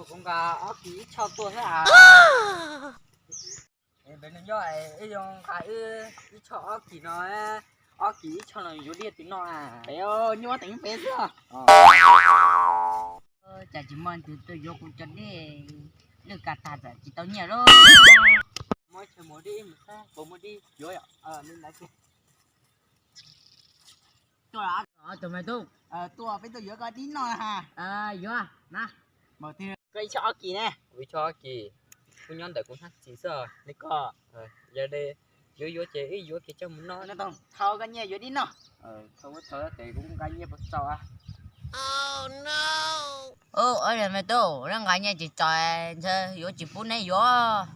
Kuv nqa ob kis ib tsho tuaj xwb as. Peb nyob ib zoo nqa ib tsho ob kis no, ob kis ib tsho no yuav dib twg noj? Peb nyuaj teev peb xwb. Cas tsis muaj leej twg tuaj yuav kuv cov dib, lwj kav tag txawm tsis tau nyiaj lauj. Muab chaw mus dib mus saib puas muaj dib yuav. Tus me tub, tuaj peb tuaj yuav koj dib noj ha. Yuav na. Koj ib tsho ob kis ne? Kuv ib tsho ob kis, kuv nyob ntawm kuv hnab txis xwb. Li koj, yog li yuav yuav ces wb yuav kiag coj mus noj. Thov koj nyiaj yuav dib noj. Thov thov ces kuv nqa nyiaj puas txaus? Ub, me tub, neb nqa nyiaj tsis txaus, ntshe yuav tsis pub neb yuav.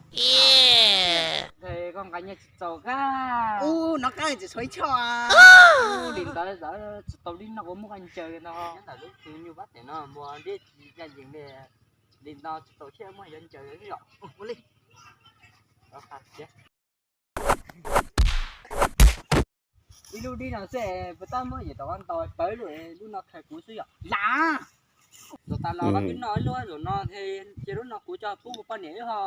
Koj nqa nyiaj tsis txaus kag. Ub, no kab tsis txhua ib tsho. Ub, li ntawd tsis tau dib noj, kuv muab koj ncaws no. Nyob ntawm lub twg nyuj vab tes no muaj dib tsis ncaj ncees li, li no tsis tau thiab, muab yuav ncaws xwb yom. Ua li. Ib lub dib no xwb puas tab muab yam tau ntau pawv lub, lub no khaws kuv xwb yom. Lam, zaum tas los koj twb noj ib lub zaum no, cia lub no kuv coj pub kuv poj niam wb ho.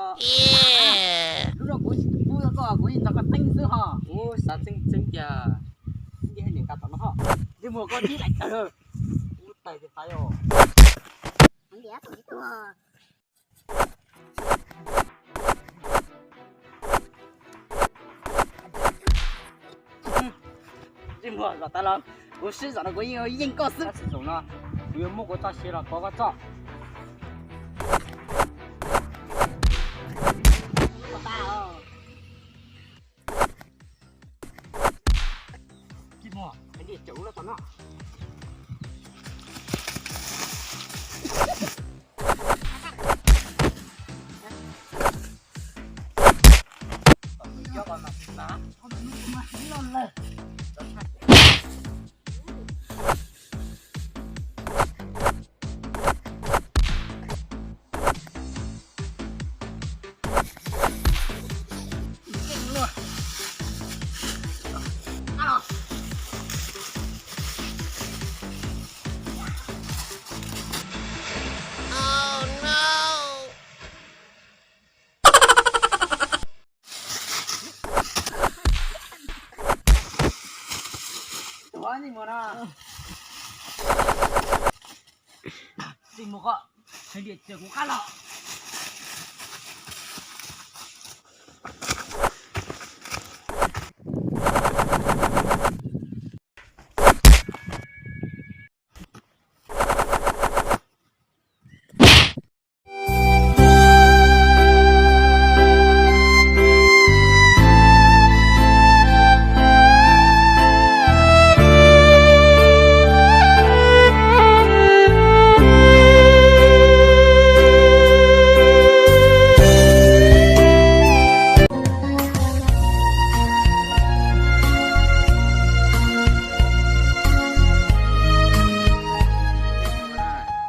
Lub no kuv tsis pub koj, kuv yeej nrog koj teeb xwb ho. Ub, xav txeeb txeeb tiag, ntiaj niam nqa tom no ho. Ntsej muag koj dib laim tawg, ub tais tias fai os. Ntsej muag, zaum tas los kuv swb zaum no kuv yeej yeej koj xwb. Tab sis zaum no kuv yuav muab kuv txoj sia los pov koj txoj. Tsis mus koj, hais tias kuv qab los.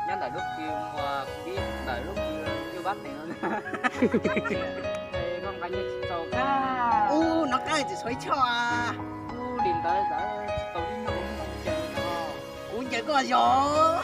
Nyob ntawm lub kws muag dib ntawm lub kws nyuj vab teev no. Koj nqa nyiaj tsis txaus kag. Ub, no kab tsis txhua ib choj. Ub, li ntawd tsis tau ib nyuag ub ncaws no. Kuv ncaws koj yog.